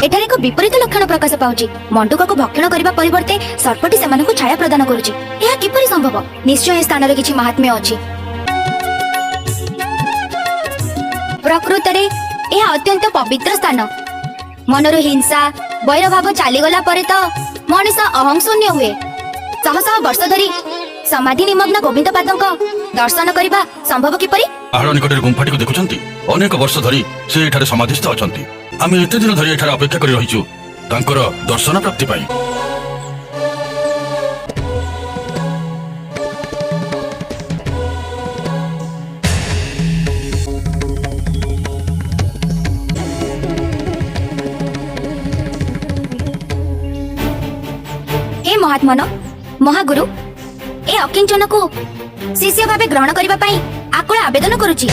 ଏଠାରେ ଏକ ବିପରୀତ ଲକ୍ଷଣ ପ୍ରକାଶ ପାଉଛି। ମଣ୍ଡୁକକୁ ଭକ୍ଷଣ କରିବା ପରିବର୍ତ୍ତେ ସର୍ପଟି ସେମାନଙ୍କୁ ଛାୟା ପ୍ରଦାନ କରୁଛି। ଏହା କିପରି ସମ୍ଭବ? ନିଶ୍ଚୟ ଏ ସ୍ଥାନରେ କିଛି ମାହାତ୍ମ୍ୟ ଅଛି। ପ୍ରକୃତରେ ଏହା ଅତ୍ୟନ୍ତ ପବିତ୍ର ସ୍ଥାନ। ମନରୁ ହିଂସା ବୈରଭାବ ଚାଲିଗଲା ପରେ ତ ମଣିଷ ଅହଂ ଶୂନ୍ୟ ହୁଏ। ଶହ ଶହ ବର୍ଷ ଧରି ସମାଧି ନିମଗ୍ନ ଗୋବିନ୍ଦ ପାଦଙ୍କ ଦର୍ଶନ କରିବା ସମ୍ଭବ କିପରି? ପାହାଡ଼ ନିକଟରେ ଗୁମ୍ଫାଟିକୁ ଦେଖୁଛନ୍ତି? ଅନେକ ବର୍ଷ ଧରି ସେ ଏଠାରେ ସମାଧିସ୍ଥ ଅଛନ୍ତି। ଆମେ ଏତେ ଦିନ ଧରି ଏଠାରେ ଅପେକ୍ଷା କରି ରହିଛୁ ତାଙ୍କର ଦର୍ଶନ ପ୍ରାପ୍ତି ପାଇଁ। ହେ ମହାତ୍ମନ, ମହାଗୁରୁ, ଏ ଅକିଞ୍ଚନକୁ ଶିଷ୍ୟ ଭାବେ ଗ୍ରହଣ କରିବା ପାଇଁ ଆକୁଳ ଆବେଦନ କରୁଛି।